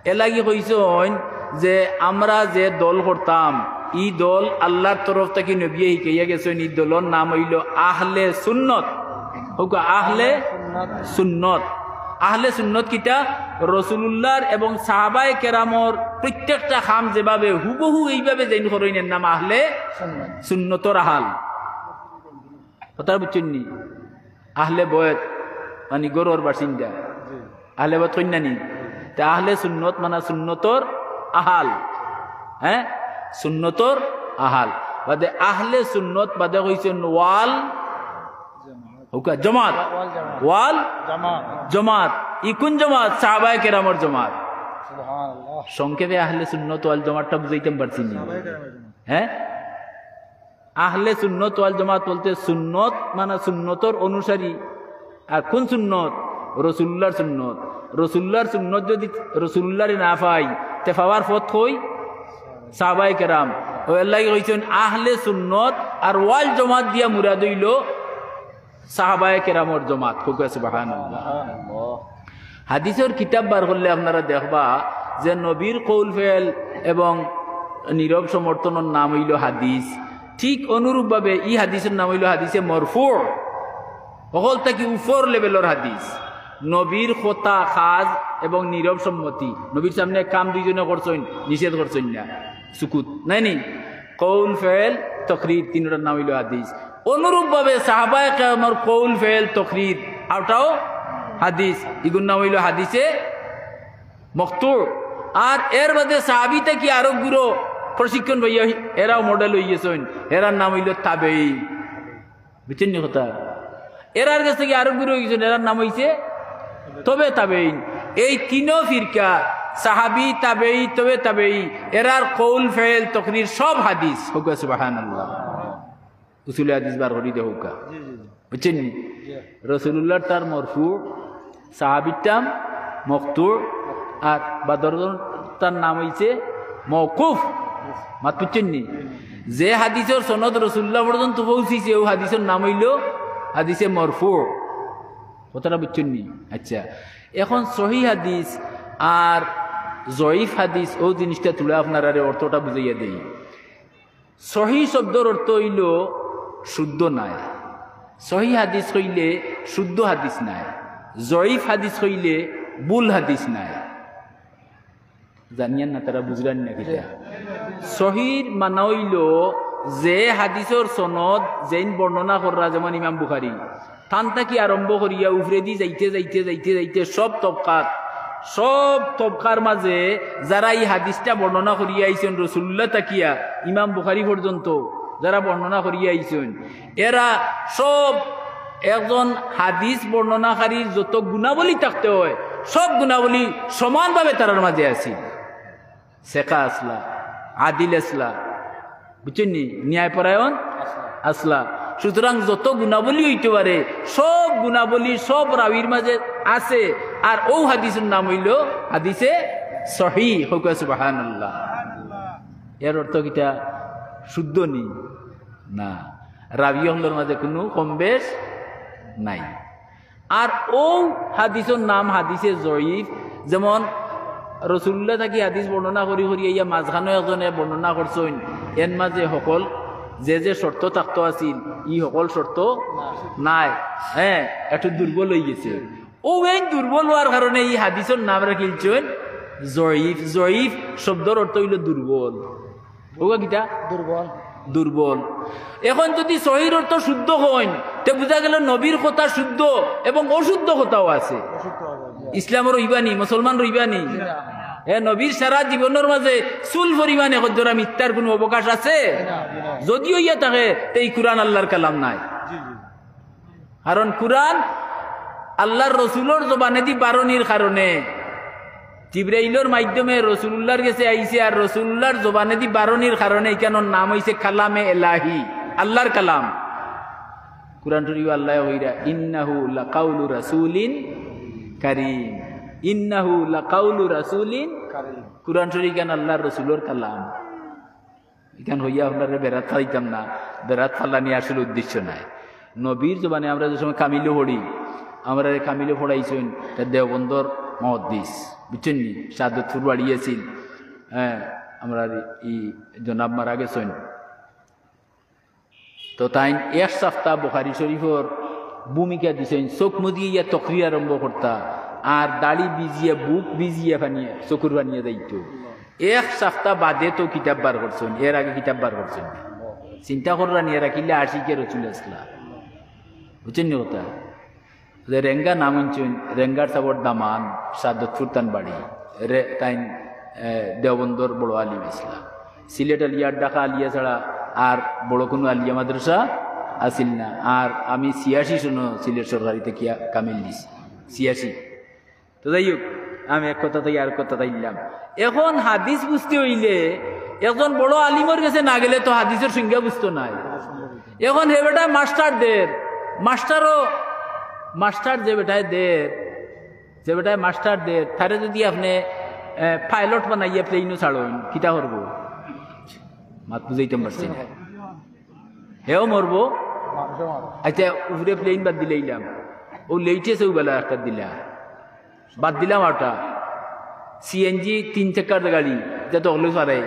এরলাগি কইছইন যে আমরা যে দল করতাম, ই দল আল্লাহর তরফ থাকি নবিয়ে শিখাইয়া গেছইন, ই দলর নাম অইলো আহলে সুন্নত। কউক্কা, আহলে সুন্নত। আহলে সুন্নত কিতা? রসুলুল্লাহর এবং সাহাবায়ে কেরামর প্রত্যেকটা কাম যেভাবে হুবহু এইভাবে যেইন করইন, এর নাম আহলে সুন্নতর আহাল। কথা বুঝছইন নি? আহলে বয়ত মানি ঘরর বাসিন্দা। আহলে বয়ত কইন না নি? তে আহলে সুন্নত মানা সুন্নতর আহাল। হ্যাঁ, সুন্নতর আহাল। বাদে আহলে সুন্নত বাদে কইছইন ওয়াল, কউক্কা, জমাত। ওয়াল জমাত। ই কুন জমাত? সাহাবায়ে কেরামর জমাত। সুবহানাল্লাহ। সংক্ষেপে আহলে সুন্নত ওয়াল জমাতটা বুঝাইতাম পারছি নি? হ্যাঁ, আহলে সুন্নত ওয়াল জমাত বলতে সুন্নত মানা সুন্নতর অনুসারী। আর কুন সুন্নত? রসুলুল্লাহর সুন্নত। রসুলুল্লাহর সুন্নত যুদি রসুলুল্লাহরে না পাই, তে পাওয়ার পথ কই? সাহাবায়ে কেরাম। অউ এরলাগি কইছইন আহলে সুন্নত, আর ওয়াল জমাত দিয়া মুরাদ অইলো সাহাবায়ে কেরামর জমাত। কউক্কা সুবহানাল্লাহ। হাদিসর কিতাব বার করলে আপনারা দেখবা যে নবীর কৌল ফেল এবং নীরব সমর্থনর নাম অইলো হাদিস। ঠিক অনুরূপভাবে ই হাদিসর নাম অইলো হাদিসে মরফু, হকল থাকি উপর লেভেলর হাদিস। নবীর কথা, কাজ এবং নীরব সম্মতি, নবীর সামনে কাম দুইজনে করছইন, নিষেধ করছইন না, সুকুত, নায় নি? কৌল, ফেল, তকরির, তিনটার নাম অইলো হাদিস। অনুরূপভাবে সাহাবায়ে কেরামর কৌল, ফেল, তকরির, অটাও হাদিস। ইগুর নাম অইলো হাদিসে মকতু। আর এর বাদে সাহাবি থাকি আরোগুরে প্রশিক্ষণ পাইয়া এরাও মডেল অইগেছইন, এরার নাম অইলো তাবেই। বুঝছইন নি কথা? এরার গেছ থাকি আরোগুরে অইগেছইন, এরার নাম অইছে তবে তাবেইন। এই তিনো ফিরকা, সাহাবি, তাবেই, তবে তাবেই, এরার কৌল, ফেল, তকরির সব হাদিস। কউক্কা সুবহানাল্লাহ। উসুলে হাদিস বার করি দে কউক্কা। বুঝছইন নি? রসুলুল্লাহর তার মরফু, সাহাবির তাম মকতু, আর বাদর তার নাম অইছে মওকুফ। মাত বুঝছইন নি? যে হাদিসর সনদ রসুলুল্লাহ পর্যন্ত পৌঁছিছে, অউ হাদিসর নাম অইলো হাদিসে মরফু। কথাটা বুঝছইন নি? আচ্ছা, এখন সহি হাদিস আর জয়ীফ হাদিস, অউ জিনিসটা তুলে আপনারারে অর্থটা বুঝাইয়া দেই। সহি শব্দর অর্থ অইলো শুদ্ধ নায়। সহি হাদিস কইলে শুদ্ধ হাদিস নায়, জয়ীফ হাদিস কইলে ভুল হাদিস নায়। জানিয়ার না তারা বুঝরানি না কিতা? সহির মানা অইলো যে হাদিসর সনদ যেইন বর্ণনা কররা, যেমন ইমাম বুখারী, তান থাকি আরম্ভ করিয়া উপরেদি যাইতে যাইতে যাইতে যাইতে সব তবকাত, সব তবকার মাঝে যারা ই হাদিসটা বর্ণনা করিয়া আইছইন রসুলুল্লাহ থাকিয়া, ইমাম বুখারী পর্যন্ত যারা বর্ণনা করিয়া আইছইন, এরা সব একজন হাদিস বর্ণনাকারীর যত গুণাবলী থাকতে অয়, সব গুণাবলী সমানভাবে তারার মাঝে আছিল। সেকা আছলা, আদিল আছলা, বুঝছইন নি? ন্যায়পরায়ণ আছলা। সুতরাং যত গুণাবলী অইতে পারে, সব গুণাবলী সব রাবির মাঝে আছে। আর অউ হাদিসর নাম অইলো হাদিসে সহি। কউক্কা সুবহানাল্লাহ। এর অর্থ কিতা? শুদ্ধ নি? না, রাবি অকলর মাঝে কুনু কম বেশ নাই। আর অউ হাদিসর নাম হাদিসে জয়ীফ। যেমন রসুলুল্লাহ থাকি হাদিস বর্ণনা করি করি ইয়া মাঝখানো একজনে বর্ণনা করছইন, এর মাঝে হকল যে যে শর্ত থাকতো আছিল, ই হকল শর্ত নাই, হ্যাঁ, একটু দুর্বল অইগেছে। অউ এইন দুর্বল অওয়ার কারণে ই হাদিসর নাম রাখিলছইন জয়ীফ। জয়ীফ শব্দর অর্থ অইলো দুর্বল। অউগা কিতা? দুর্বল। দুর্বল। এখন যুদি সহির অর্থ শুদ্ধ কইন, তে বুঝা গেল নবীর কথা শুদ্ধ এবং অশুদ্ধ কথাও আছে। অশুদ্ধ হবে, জি। ইসলামো রইবানি, মুসলমান রইবানি। জি না। এ নবীর সারা জীবনর মাঝে চুল পরিমাণ একজরা মিথ্যার কুনু অবকাশ আছে? জি না, জি না। যুদি অইয়া থাকে, তে ই কুরআন আল্লার কালাম নায়। জি, জি। কারণ কুরআন আল্লার রসুলর জবানেদি বারনির কারণে, জিব্রাইলর মাধ্যমে রসুলুল্লাহর গেছে আইছে, আর রসুলুল্লাহর জবানেদি বারনির কারণে ইখানর নাম অইছে কালামে এলাহি, আল্লার কালাম। কুরআন শরীফো আল্লায় কইরা, "ইন্নাহু লাকাউলু রাসূলিন কারীম।" ইন্নাহু লাকাউলু রাসূলিন কারীম। কুরআন শরীফ ইখান আল্লার রসুলর কালাম। ইখান কইয়া আপনারে বেড়াত ফালাইতাম না, বেড়াত ফালানি আসল উদ্দেশ্য নায়। নবীর জবানে আমরা যে সময় কামিলো পড়ি, আমরারে কামিলো পড়াইছইন, তা দেওবন্দর মুহাদ্দিস, বুঝছইন নি? শাহাদতপুর বাড়ি আছিল, হ্যাঁ, আমরার ই জনাব মারা গেছইন। তো তাইন এক সাপ্তা বুখারী শরীফর ভূমিকা দিছইন, চউখ মুদিয়া তকরির আরম্ভ করতা, আর দাড়ি ভিজিয়া, বুক ভিজিয়া পানিয়ে, চকুর পানিয়ে যাইতো। এক সাপ্তা বাদে তো কিতাব বার করছইন, এর আগে কিতাব বার করছইন না। চিন্তা কররা নি, এরা কিলা আশিকে রসুল আছলা, বুঝছইন নি কথা? যে রেঙ্গা নাম হুনছইন, রেঙ্গার সাবর দামান, শাহাদতপুর তান বাড়ি, রে-, তাইন, এ, দেওবন্দর বড় আলিম আছলা। সিলেট আলিয়া, ঢাকা আলিয়া ছাড়া আর বড় কুনু আলিয়া মাদ্রাসা আছিল না। আর আমি ছিয়াশি সনো সিলেট সরকারি থাকিয়া কামিল দিছি, ছিয়াশি। তো যাই হোক, আমি এক কথা থাকি আর কথা থাইলাম। এখন হাদিস বুঝতে অইলে একজন বড় আলিমর গেছে না গেলে তো হাদিসর সংজ্ঞা বুঝতো নায়। এখন হে বেটায় মাস্টার দের, মাস্টারও, মাস্টার যে বেটায় দের, যে বেটায় মাস্টার দের, তারে যুদি আপনে, এ, পাইলট বানাইয়া প্লেনও ছাড়ইন, কিতা করবো? মাত বুঝাইতাম পারছি না। হেও মরবো। আচ্ছা, উপরে প্লেন বাদ দিলাইলাম, অউ লেটেস্ট অউ বেলা একটা দিলা, বাদ দিলাম ওটা। সিএনজি তিন চাকার গাড়ি, ইটা তো হকলে পারে।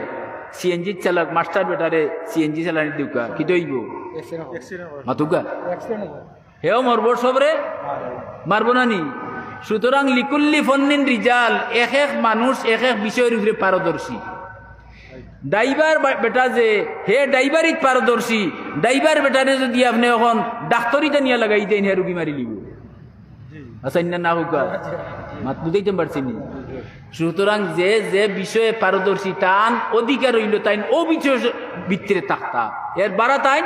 সিএনজি চালক, মাস্টার বেটারে সিএনজি চালানি দেউক্কা, কিতা অইবো? মাতুক্কা। হেও মরবো সবরে, মারবো না নি? সুতরাং লিকুল্লি ফন্নিন রিজাল, এক এক মানুষ এক এক বিষয়র উপরে পারদর্শী। ড্রাইভার বা-, বেটা যে, হে ড্রাইভারিত পারদর্শী, ড্রাইভার বেটারে যুদি আপনে অখন ডাক্তরিত আনিয়া লাগাই দেইন, হে রুগী মারিলিবো। আচ্ছা, ইন্না না কউক্কা, মাত বুঝাইতাম পারছি নি? সুতরাং যে যে বিষয়ে পারদর্শী, তান অধিকার অইলো তাইন অউ বিষয়র ভিতরে থাকতা, এর বারা তাইন।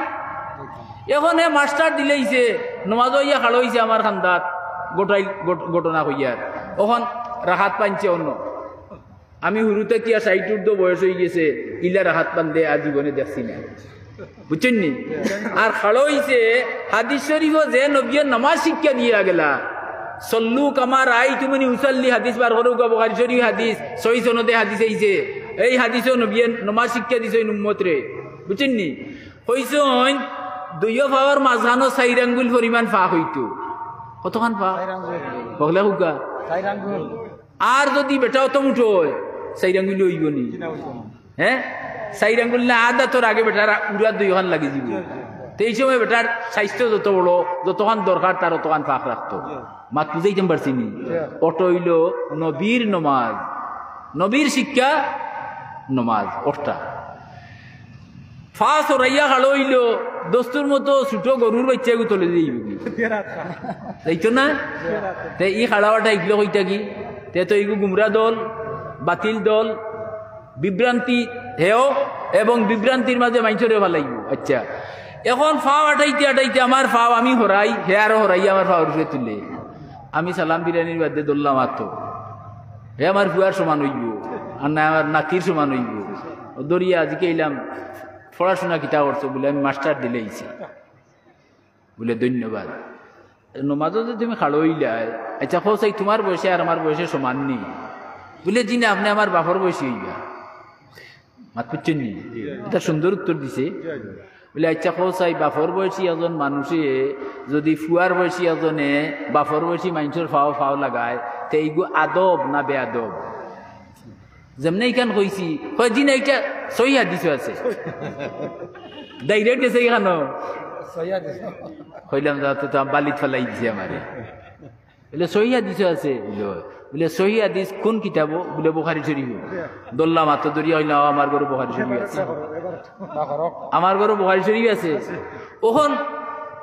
এখন হে মাস্টার দিলাইছে, নমাজো আইয়া খাড়া অইছে আমার কান্দাত, ঘটাই-, ঘট-, ঘটনা কইয়ার, অখন রাকাত পাইনছে অন্য। আমি হুরু থাকিয়া ষাইট ঊর্ধ্ব বয়স অইগেছে, ইলা রাকাত বান্ধে আর জীবনে দেখছি না। বুঝছইন নি? আর খাড়া অইছে, হাদিস শরীফো যে নবীয়ে নমাজ শিক্ষা দিয়া গেলা, "সল্লু কামা রাআইতুমুনি উসাল্লি", হাদিস বার করউক্কা, বুখারী শরীফ হাদিস, সহি সনদে হাদিস আইছে। এই হাদিসো নবীয়ে নমাজ শিক্ষা দিছইন উম্মতরে। বুঝছইন নি? কইছইন, দুইও পাওর মাঝখানো চাইর আঙ্গুল পরিমাণ ফাঁক অইতো। কতখান ফাঁক? চাইর আঙ্গুল। হকলে কউক্কা। চাইর আঙ্গুল। আর যুদি বেটা অত মুটো অয়, চাইর আঙ্গুল অইবো নি? জি না, অইবো না। হ্যাঁ? চাইর আঙ্গুল না, আধা আতর আগে বেটার উড়াত দুইওখান লাগি যিবো। জি, জি। তে ই সময় বেটার স্বাস্থ্য যত বড়, যতখান দরকার তার অতখান ফাঁক রাখতো। জি। মাত বুঝাইতাম পারছি নি? জি। অটা অইলো নবীর নমাজ, নবীর শিক্ষা নমাজ, অটা। পা ছড়াইয়া খাড়া অইলো, দস্তুর মতো ছুটো গরুর বাইচ্চা এগু তলে যাইবো কি? যাইতো না? তে ই খাড়া অটা ইগলো কইতা কি? তে তো ইগু গুমরা দল, বাতিল দল, বিভ্রান্তি হেও এবং বিভ্রান্তির মাঝে মাইনষরে ফালাইবো। আচ্ছা, এখন পাও আটাইতে আটাইতে আমার পাও আমি হরাই, হে আরো হরাই আমার পাওর উপরে তুলে। আমি সালাম ফিরানির বাদে ধরলাম আতো, হে আমার ফুয়ার সমান অইবো, আর না আমার নাতির সমান অইবো। ও ধরিয়া আজকে আইলাম, পড়াশোনা কিতা করছো? বলে, "আমি মাস্টার দিলে আইছি।" বলে, "ধন্যবাদ। নমাজো যে তুমি খাড়া অইলায়, আচ্ছা, কও চাই, তুমার বয়সে আর আমার বয়সে সমান নি?" বলে, "জি না, আপনে আমার বাপর বয়সী অইবা।" মাত বুঝছইন নি? ইটা সুন্দর উত্তর দিছে। বুলে, "আইচ্ছা, কও চাই, বাপর বয়সী একজন মানুষে যুদি ফুয়ার বয়সী একজনে বাপর বয়সী মানষর ফাও ফাও লাগায়, তে ইগু আদব না বেআদব?" যেমনে ইখান কইছি, কয়, "জি না, ইটা সহি হাদিসো আছে।" Direct গেছে ইখানো। কইলাম, "যা তো, তো বালিত ফালাই দিছে আমারে।" বুলে, "সহি হাদিসো আছে?" বুলে, "অয়।" বুলে, "সহি হাদিস কুন কিতাবো?" বুলে, "বুখারী শরীফো।" ধরলাম, আতো ধরিয়া কইলাম, "আমার ঘরো বুখারী শরীফ আছে। আমার ঘরো বুখারী শরীফ আছে।" অখন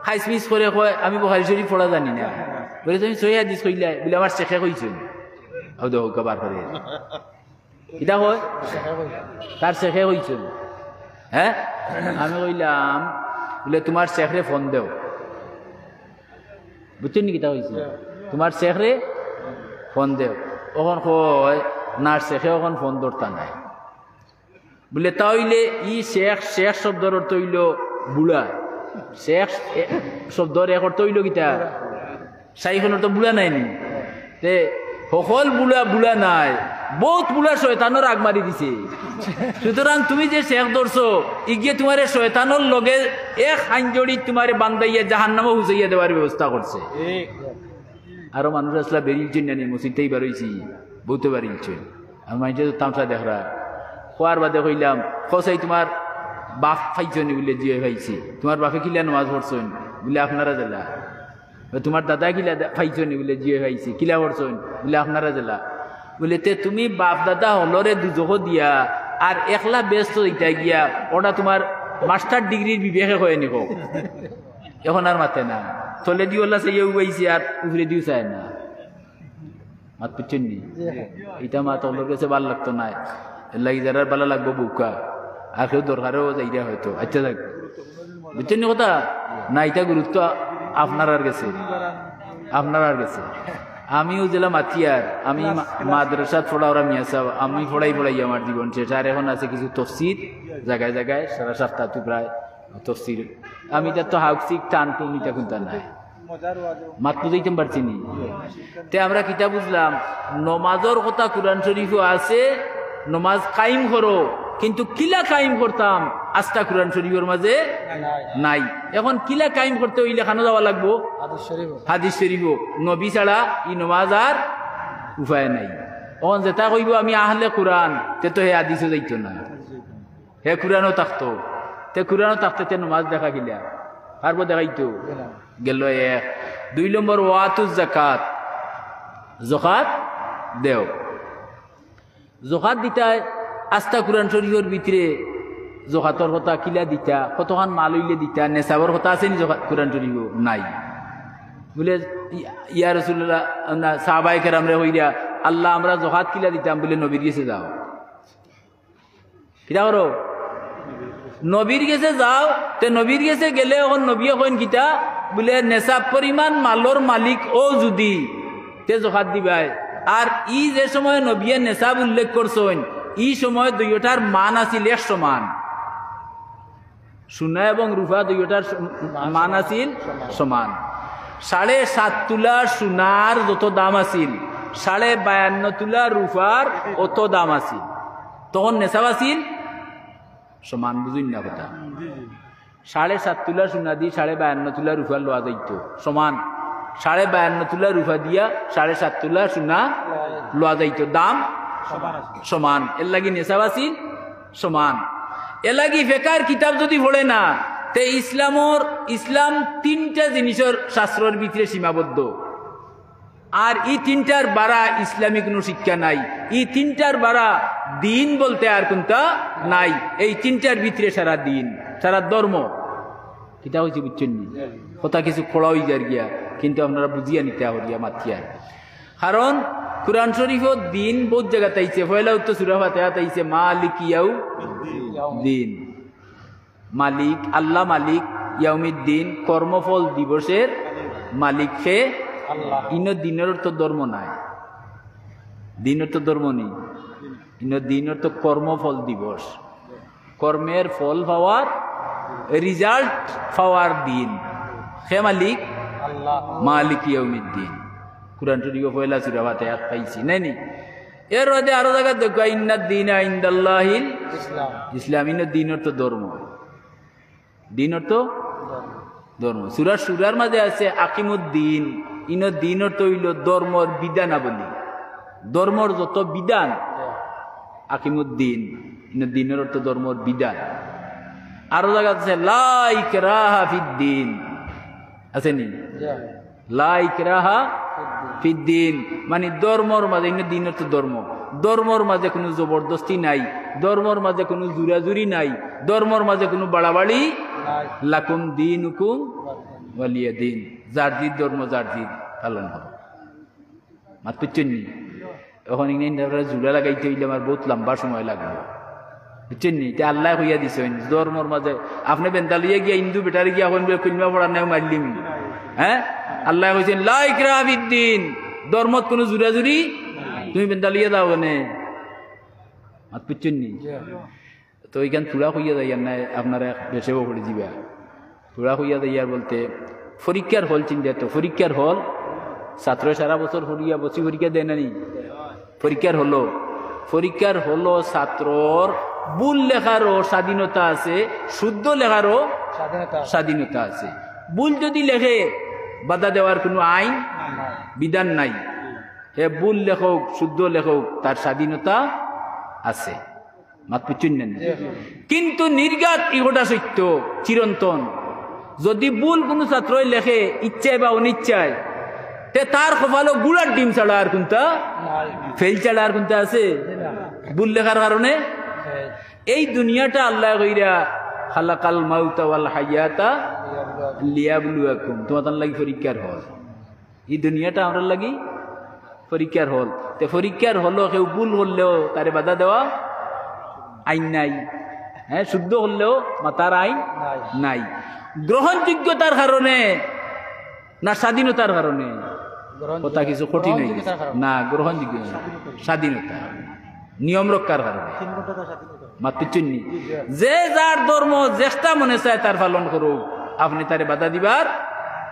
খাইছমিছ করে কয়, "আমি বুখারী শরীফ পড়া জানি না।" বুলে, "তুমি সহি হাদিস কইলায়?" বুলে, "আমার শেখে কইছইন।" অউ দেখো, বার করে। কিতা কয়? তার শেখে কইছইন। হে? আমি কইলাম, বুলে, "তুমার শেখরে ফোন দেও।" বুঝছইন নি কিতা কইছি? "তুমার শেখরে ফোন দেও।" অখন কয়, "না, শেখে অখন ফোন ধরতা নায়।" বুলে, "তা অইলে ই শেখ, শেখ শব্দর অর্থ অইলো বুড়া। শেখ এ, শব্দর এক অর্থ অইলো কিতা?" শাইখ অকল তো বুড়া নায় নি? তে হকল বুড়া বুড়া নায়, বউত বুড়া শয়তানর আগ মারি দিছে। সুতরাং তুমি যে শেখ ধরছো, ইগিয়ে তুমারে শয়তানর লগে এক হাইঞ্জড়িত তুমারে বান্ধাইয়া জাহান্নামো হুজাইয়া দেওয়ার ব্যবস্থা করছে। আরো মানুষ আছলা বেরিলছইন না নি, মসজিদ থাকি বার অইছি, বউতে বারিলছইন। আর মাইনষে তো তামশা দেখরা। কওয়ার বাদে কইলাম, "কও চাই, তুমার বাপ পাইছো নি?" বুলে, "জি অয় পাইছি।" "তুমার বাপে কিলা নমাজ পড়ছইন?" বুলে, "আপনারা যেলা।" "তুমার দাদায় কিলা দে-, পাইছো নি?" বুলে, "জি অয় পাইছি।" "কিলা পড়ছইন?" বুলে, "আপনারা যেলা।" বুলে, "তে তুমি বাপ দাদা হকলরে দুজখো দিয়া আর একলা বেহেস্তো যাইতায় গিয়া, অটা তুমার মাস্টার ডিগ্রির বিবেকে কয় নি কও?" অখন আর মাতে না। তলেদি অলা চাইয়া উবাইছে আর উপরেদিও চায় না। মাত বুঝছইন নি? ইটা মাত অকলর গেছে ভালা লাগতো নায়। এরলাগি যারার ভালা লাগবো বউক্কা। আর কেউ দরকারেও যাইরা হয়তো। আইচ্ছা যাউক। বুঝছইন নি কথা? না, ইটা গুরুত্ব আপনারার গেছে। আপনারার গেছে। আমিও যেলা মাতিয়ার, আমি মা-, মাদ্রাসাত পড়াওরা মিয়া সাব, আমি পড়াই পড়াই আমার জীবন শেষ। আর অখন আছে কিছু তফসির, জাগায় জাগায়, সারা সপ্তাহ তো প্রায় তফসির। আমি ইতা তো হাউক চিক টান টুন ইতা কুন্তা নাই। মাত বুঝাইতাম পারছি নি? তে আমরা কিতা বুঝলাম? নমাজর কথা কুরআন শরীফো আছে, নমাজ কায়েম করো, কিন্তু কিলা কায়েম করতাম আস্তা কুরআন শরীফর মাঝে নাই। অখন কিলা কায়েম করতে অইলে কানো যাওয়া লাগবো? হাদিস শরীফো। নবী ছাড়া ই নমাজ আর উপায় নাই। অখন যেটা কইবো আমি আহলে কুরআন, তে তো হে হাদিসো যাইতো না। হে কুরআনো থাকতো। তে কুরআনো থাকতে তে নমাজ দেখা কিলা? পারবো দেখাইতো? গেল এক। দুই নম্বর, ওয়াতুজ জাকাত, জকাত দেও। জকাত দিতায় আস্তা কুরআন শরীফর ভিতরে জকাতর কথা কিলা দিতা, কতখান মাল অইলে দিতা, নেশাবর কথা আছে নি জকাত কুরআন শরীফো? নাই। বুলে, "ইয়া রাসূলুল্লাহ, না, সাহাবায়ে কেরামরে কইরা, 'আল্লাহ, আমরা জকাত কিলা দিতাম?' বুলে, 'নবীর গেছে যাও।'" কিতা করো? নবীর গেছে যাও। তে নবীর গেছে গেলে অখন নবীয়ে কইন কিতা? বুলে, "নেশাব পরিমাণ মালর মালিক অও যুদি, তে জকাত দিবায়।" আর ই যে সময় নবীয়ে নেশাব উল্লেখ করছইন, ই সময় দুইওটার মান আছিল এক সমান। সোনা এবং রূপা দুইওটার স-, মান আছিল সমান। সাড়ে সাত তুলা সোনার যত দাম আছিল, সাড়ে বায়ান্ন তুলা রূপার অত দাম আছিল। তখন নেশাব আছিল সমান, বুঝইন না কথা? সাড়ে সাত তুলা সোনা দি সাড়ে বায়ান্ন তুলা রূপা লওয়া যাইতো, সমান। সাড়ে বায়ান্ন তুলা রূপা দিয়া সাড়ে সাত তুলা সোনা লওয়া যাইতো, দাম সমান। এরলাগি নেশাব আছিল সমান। এরলাগি ফেকার কিতাব যুদি পড়ে না, তে ইসলামর, ইসলাম তিনটা জিনিসর শাস্ত্রর ভিতরে সীমাবদ্ধ। আর ই তিনটার বারা ইসলামী কুনু শিক্ষা নাই। ই তিনটার বারা দিন বলতে আর কুনটা নাই। এই তিনটার ভিতরে সারা দিন, সারা ধর্ম। কিতা কইছি বুঝছইন নি? কথা কিছু খোলা অই যার গিয়া, কিন্তু আপনারা বুঝিয়া নিতা করিয়া মাতিয়ার। কারণ কুরআন শরীফো দিন বউত জাগাত আইছে। পয়লা উত্তর সূরা ফাতিহাত আইছে, "মালিকি ইয়াউমিদ্দিন।" মালিক, আল্লাহ মালিক, ইয়াউমিদ্দিন, কর্মফল দিবসর মালিক কে? আল্লাহ। ইনো দিনর অর্থ ধর্ম নায়, দিন অর্থ ধর্ম নি, ইনো দিন অর্থ কর্মফল দিবস, কর্মের ফল পাওয়ার, result পাওয়ার দিন। কে মালিক? আল্লাহ। মালিক ইয়াউমিদ্দিন। কুরআন শরীফো পয়লা সূরা ফাতিহাত পাইছি, নায় নি? এর বাদে আরো জাগাত দেখবা, "ইন্নাদ দীনা ইনদাল্লাহিল ইসলাম।" ইসলাম, ইনো দিন অর্থ ধর্ম। দিন অর্থ ধর্ম। সূরা শুরার মাঝে আছে আকিমুদ্দিন, ইনো দিন অর্থ অইলো ধর্মর বিধানাবলী, ধর্মর যত বিধান, আকিমুদ্দিন, ইনো দিনর অর্থ ধর্মর বিধান। আরো জাগাত আছে লা ইকরাহা ফিদ্দিন, আছে নি? লা ইকরাহা ফিদ্দিন, মানে ধর্মর মাঝে, ইনো দিন অর্থ ধর্ম, ধর্মর মাঝে কুনু জবরদস্তি নাই, ধর্মর মাঝে কুনু জুরাজুরি নাই, ধর্মর মাঝে কুনু বাড়াবাড়ি। লাকুম দিনুকুম ওয়ালিয়া দিন, যার জির ধর্ম যার জির পালন করো। মাত বুঝছইন নি? অখন ইনো ইন্দারে জুড়া লাগাইতে অইলে আমার বউত লম্বা সময় লাগবো, বুঝছইন নি? ইতা আল্লায় কইয়া দিছইন, ধর্মর মাঝে আপনে বেন্দা লইয়া গিয়া হিন্দু বেটারে গিয়া কইন বলে, "কলমা পড়ার নায় মারলিম।" হ্যাঁ, আল্লায় কইছইন, "লা ইকরাহা ফিদ্দিন", ধর্মত কুনু জুরাজুরি, তুমি বেন্দা লইয়া যাও কেনে? মাত বুঝছইন নি? তো ইখান থুড়া কইয়া যাইয়ার নায়, আপনারা এক বেশেও পড়ি যিবা। থুড়া কইয়া যাইয়ার বলতে, পরীক্ষার হল চিন্তা তো, পরীক্ষার হল, ছাত্র সারা বছর পড়িয়া বসি পরীক্ষা দেয় না নি? পরীক্ষার হলো, পরীক্ষার হলো ছাত্রর ভুল লেখারও স্বাধীনতা আছে, শুদ্ধ লেখারও স্বাধীনতা আছে। স্বাধীনতা আছে। ভুল যদি লেখে, বাধা দেওয়ার কুনু আইন, নাই। বিধান নাই। হে ভুল লেখক, শুদ্ধ লেখক, তার স্বাধীনতা আছে। মাত বুঝছইন না নি? জি। কিন্তু নির্ঘাত ইগোটা সত্য, চিরন্তন। যদি ভুল কুনু ছাত্রই লেখে, ইচ্ছায় বা অনিচ্ছায়, তে তার কপালো গুড়ার ডিম ছাড়া আর কুনটা, নাই। ফেল ছাড়া আর কুনটা আছে? জি না। ভুল লেখার কারণে ফেল। এই দুনিয়াটা আল্লায় কইরা, "খালাকাল মাউতা ওয়াল হায়াতা লিয়াবলুয়াকুম", তুমার তান লাগি পরীক্ষার হল। ই দুনিয়াটা আমরার লাগি পরীক্ষার হল। তে পরীক্ষার হলো কেউ ভুল করলেও তারে বাধা দেওয়া আইন নাই, হ্যাঁ, শুদ্ধ করলেও মাতার আইন নাই। নাই। গ্রহণযোগ্যতার কারণে না স্বাধীনতার কারণে? গ্রহণযোগ্য-, কথা কিছু কঠিন অই গেছে। গ্রহণযোগ্যতার কারণে। না, গ্রহণযোগ্য না। স্বাধীনতা। স্বাধীনতা। নিয়ম রক্ষার কারণে। তিন ঘন্টা তো স্বাধীনতা। মাত বুঝছইন নি? জি, জি। যে যার ধর্ম যেটা মনে চায় তার পালন করুক, আপনে তারে বাধা দিবার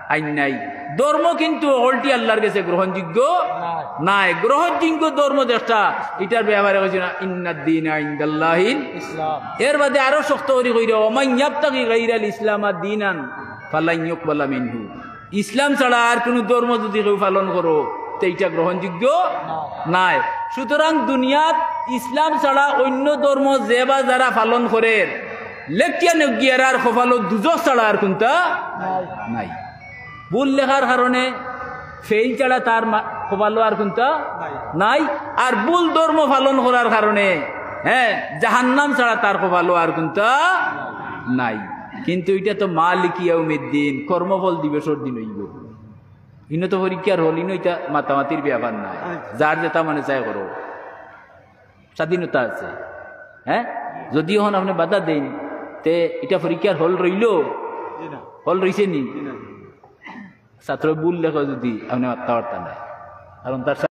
আইন নাই। ধর্ম কিন্তু হকলটি আল্লার গেছে গ্রহণযোগ্য নাই। নাই। গ্রহণযোগ্য ধর্ম যেটা, ইটার ব্যাপারে কইছে না, "ইন্নাদ দীনা ইনদাল্লাহিল ইসলাম।" এর বাদে আরো শক্ত করি কইরা, "ওয়া মান ইয়াবতাগি গায়রাল ইসলামা দীনান ফালান ইউকবালা মিনহু।" ইসলাম ছাড়া আর কুনু ধর্ম যদি কেউ পালন করো, তে ইটা গ্রহণযোগ্য নায়। সুতরাং দুনিয়াত ইসলাম ছাড়া অইন্য ধর্ম যে বা যারা পালন করের, লেখিয়া নেগিয়ার আর কপালো দুজখ ছাড়া আর কুনটা নাই। ভুল লেখার কারণে, ফেইল ছাড়া তার মা-, কপালো আর কুনটা নাই। আর ভুল ধর্ম পালন করার কারণে, হ্যাঁ, জাহান্নাম ছাড়া তার কপালো আর কুনটা নাই। কিন্তু ইটা তো মালিকি ইয়াউমিদ্দিন, কর্মফল দিবসর দিন অইবো। ইনো তো পরীক্ষার হল, ইনো ইটা মাতামাতির ব্যাপার নায়। আচ্ছা। যার যেটা মনে চায় করো, স্বাধীনতা আছে। হ্যাঁ, যদি অখন আপনে বাধা দেইন, তে ইটা পরীক্ষার হল রইলো? জি না। হল রইছে নি? জি না। ছাত্র ভুল লেখো যদি আপনে মাততা পারতা নায়, কারণ তার